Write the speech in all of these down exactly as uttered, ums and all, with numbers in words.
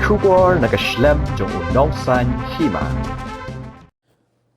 Khubor na ka shlem jong u Nongsaiñ Hima.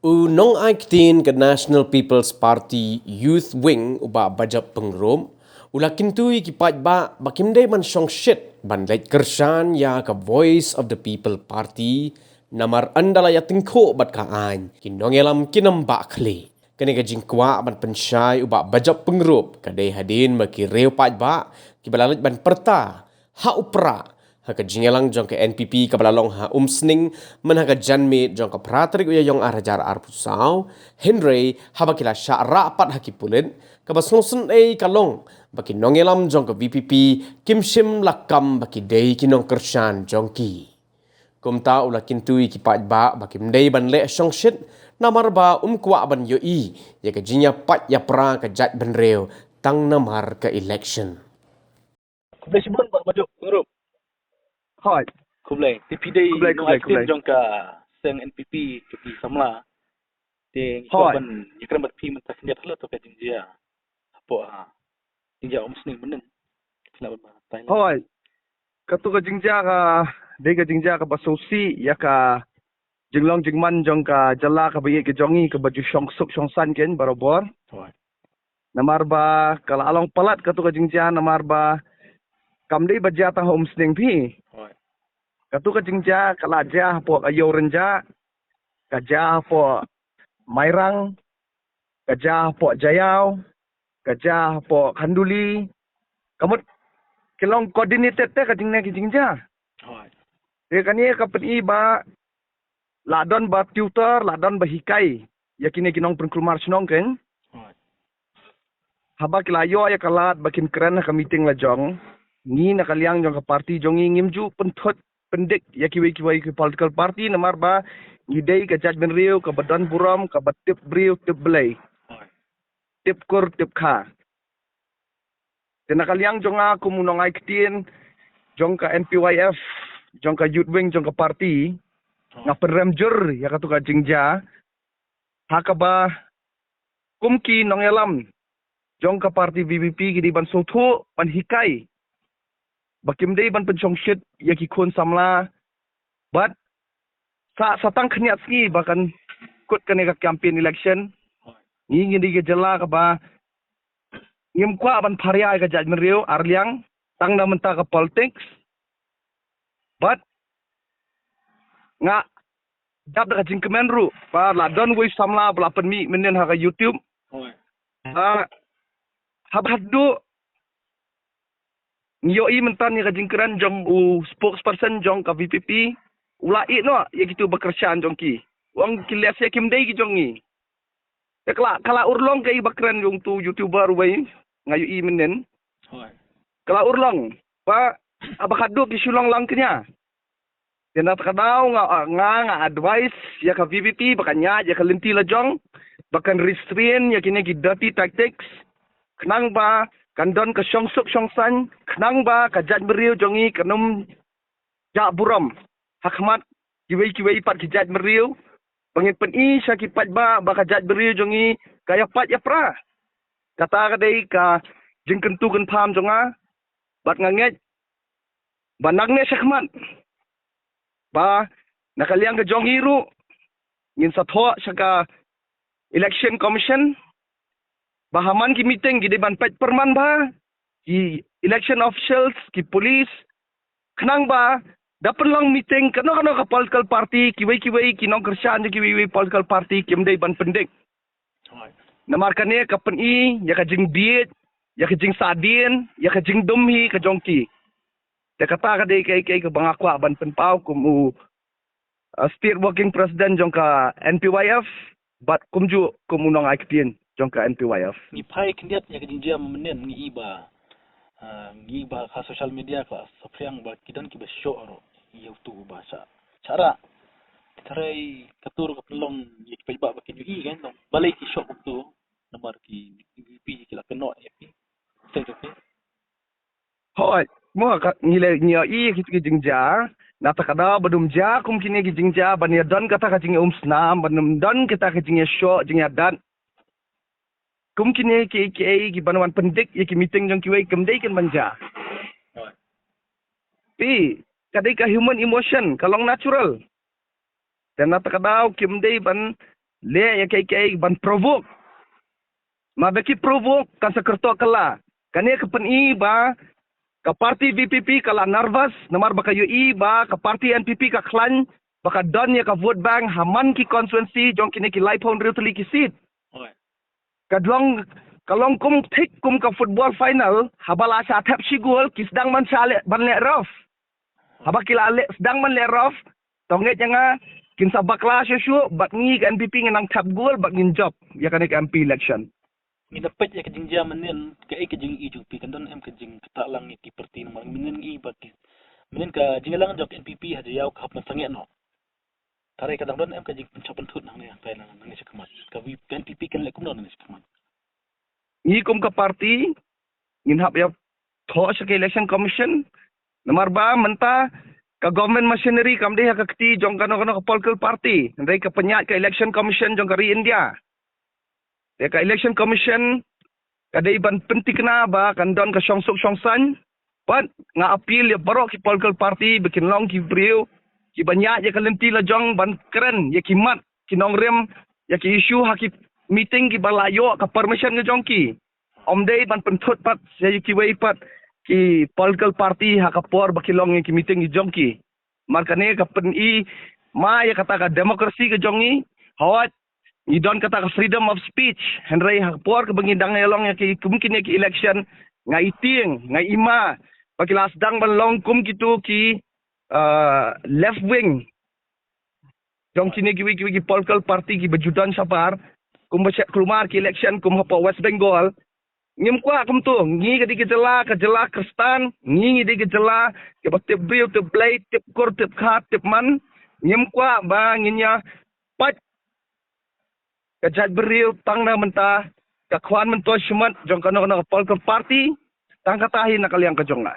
U nongai ktien ka National People's Party Youth Wing u Bah Bajop Pyngrope u la kyntu ïa ki paidbah ba kim dei ban shongshit ban leit kyrshan ïa ka Voice of the People Party namar ynda la ïatyngkhuh bad ka aiñ ki nongïalam kin ym bah khlieh. Kane ka jingkwah ban pynshai u Bah Bajop Pyngrope ka dei hadien ba ki riew paidbah kiba la leit ban pyrta ha u Prah ha ka jingïalang jong ka N P P kaba la long ha Umsning myn ha ka janmiet jong ka phra tarik u Ïaïong ar hajar arphew saw, hynrei haba ki la shah rah pat ha ki pulit, kaba sngewsynei ka long ba ki nongïalam jong ka V P P kim shym la kam ba ki dei ki nongkyrshan jong ki. Kumta u la kyntu ïa ki paidbah ba kim dei ban leh shongshit namar ba um kwah ban ïohi ïa ka jingïapait ïapra ka jaitbynriew tang namar ka election. Khublei shibun Bah Bajop Pyngrope. Hooid. Khublei. Te phi dei nongai ktien jong ka seng N P P ka Ri Samla. Te ngi kwah ban ïakren bad phi mynta khyndiat halor kata ka jingjia hapoh ha jingjia Umsning mynnin. Phi lah ban batai lem. Hooid. Kata ka jingjia ka dei ka jingjia kaba sngewsih ïa ka jinglong jingman jong ka jylla kaba ïeit ka jong ngi kaba ju shongsuk shongsaiñ kein barabor. Hooid. Namar ba ka la long palat kata ka jingjia namar ba kam dei ba jia tang ha Umsning phi. Hooid. Kata ka jingjia ka la jia hapoh ka Ïew Rynjah, ka jia hapoh Mairang, ka jia hapoh Jaïaw, ka jia hapoh Khanduli. Ka mut ki long coordinated te ka jingne ki jingjia. Hooid. Te kane ka pyni ba la don ba tutor, la don ba hikai ïa kine ki nongpynkulmar shnong kein. Hooid. Haba ki la ïoh ïa ka lad ba kin kren ha ka meeting la jong, ngi na ka liang jong ka party jong ngi ngim ju pynthut pyndik ïa kiwei kiwei ki political party namar ba ngi dei ka jaitbynriew kaba don burom, kaba tip briew tip Blei. Hooid. Tip kur tip kha. Te na ka liang jong nga kum u nongai ktien jong ka N P Y F, jong ka Youth Wing jong ka party, nga pynrem jur ïa kata ka jingjia ha kaba kum ki nongïalam jong ka party V P P ki dei ban sngewthuh, ban hikai ba kim dei ban pynshongshit ïa ki khun samla. Bad sa, sa tang khyndiat sngi ba kan kut kane ka campaign election, ngi ngi dei ka jylla kaba ngim kwah ban pharia ïa ka jaitbynriew ar liang tang na mynta ka politics. Bad nga dap da ka jingkmen ruh ba la don wei samla ba la pynmih mynnin ha ka YouTube. Hooid. Ba haba haduh ngi ïohi mynta ïa ka jingkren jong u spokesperson jong ka V P P, u la ïeh noh ïa kitu ba kyrshan jong ki. U ong ki lehse kim dei ki jong ngi. Te ka la, ka la urlong ka i ba kren jong utu YouTuber uwei nga ïohi mynnin. Hooid. Ka la urlong ba haba haduh ki shu long lang kñia. Te na kata ka daw nga, nga, nga advice ïa ka V P P ba kan ïaid ïa ka lynti la jong, ba kan restrain ïa kine ki dirty tactics, khnang ba kan don ka shongsuk shongsaiñ, khnang ba ka jaitbynriew jong ngi kan ym jah burom ha khmat kiwei kiwei pat ki jaitbynriew, ba ngin pyni sha ki paidbah ba ka jaitbynriew jong ngi ka ïapait ïapra. Kata ka dei ka jingkyntu kynpham jong nga, bad nga ngeit ba nangne shakhmat ba na ka liang ka jong ngi ruh ngin sa thoh sha ka Election Commission ba ha man ki meeting ki dei ban peit pyrman bha ki election officials, ki police, khnang ba da pynlong meeting kano kano ka political party, kiwei kiwei ki nongkyrshan jong kiwei kiwei political party kim dei ban pyndik. Namar kane ka pyni ïa ka jingbieit, ïa ka jingsahdien, ïa ka jingdum hi ka jong ki. Te kata ka dei kaei kaei kaba nga kwah ban pynpaw kum u, uh, State Working President jong ka N P Y F, bad kumjuh kum u nongai ktien jong ka N P Y F. Ngi phai khyndiat ïa ka jingjia mynnin, ngi i ba, uh, ngi i ba ha social media ka la saphriang ba ki don kiba shoh ruh ïa utu ba shah, shah rah. Te tharai kato ruh ka pynlong ïa ki paidbah ba kin ïohi kan, balei ki shoh utu, namar ki, ki, ki la kynnoh ïa ki. Thank you. Hooid, mo ka ngi leh ngi ïohi ïa ki, ki jingjia, na kata ka daw ba dum jia kum kine ki jingjia, ban ïa don kata ka jingïaumsnam, ban ym don kata ka jingïashoh, jingïadat. Kum kine ki, ki, ki ban wan pyndik ïa ki meeting jong kiwei kim dei kin ban jia. Hooid. Te ka dei ka human emotion, ka long natural. Te na kata ka daw kim dei ban leh ïa kaei kaei ban provoke. Ma ba ki provoke kan sa kyrteng kylla. Kane ka pyni ba ka party V P P ka la nervous, namar ba ka ïohi ba ka party N P P ka khlaiñ ba ka don ïa ka vote bank ha man ki constituency jong kine ki laiphew hynriew tylli ki seat. Ka long, ka long kum thik kum ka football final, haba la shah thep shi gol ki sdang ban shah leh, ban leh rough. Haba ki la leh, sdang ban leh rough, to ngeit ïa nga kin sa bakla shuh shuh bad ngi ka N P P ngin nang thep gol bad ngin jop ïa kane ka M P election. Ngi da peit ïa ka jingjia mynnin, kaei ka jingïohi jong phi, kan don em ka jingktah lang ïa ki party, namar mynnin ngi ba ki, mynnin ka jingïalang jong ka N P P ha Jaïaw ka hap ban sangeh noh. Tare ka dang don em ka jingpynshop pynthut nangne, nangne shakhmat. Ka V-, ka N P P kan leh kumno nangne shakhmat? Ngi kum ka party ngin hap ïa thoh sha ka Election Commission. Namar ba mynta ka government machinery kam dei ha ka kti jong kano kano ka political party, hynrei ka pynïaid ka Election Commission jong ka ri India. Te ka Election Commission ka dei ban pynthikna ba kan don ka shongsuk shongsaiñ. Bad nga appeal ïa baroh ki political party ba kin long ki briew kiban ïaid ïa ka lynti la jong ban kren ïa ki mat ki nongrim ïa ki issue ha ki meeting kiba la ïoh ka permission ka jong ki. Ym dei ban pynthut pat ïa kiwei pat ki political party ha ka por ba ki long ïa ki meeting ki jong ki. Mar kane ka pyni ma ïa kata ka democracy ka jong ngi. Hooid, ngi don kata ka freedom of speech, hynrei ha ka por kaba ngi dang ïalong ïa ki kum kine ki election, nga i tieng, nga i ma ba ki la sdang ban long kum kitu ki, ah, left wing jong kine kiwei kiwei ki political party kiba ju don shabar, kumba shet kulmar ki election kum hapoh West Bengal. Ngim kwah kumtu, ngi ka dei ka jylla, ka jylla Khristan, ngi ngi dei ka jylla kiba tip briew, tip Blei, tip kur, tip kha, tip man. Ngim kwah ba ngin ïa pait ka jaitbynriew tang na bynta ka khwan myntoi shimet jong kano kano ka political party, tang kata hi na ka liang ka jong nga.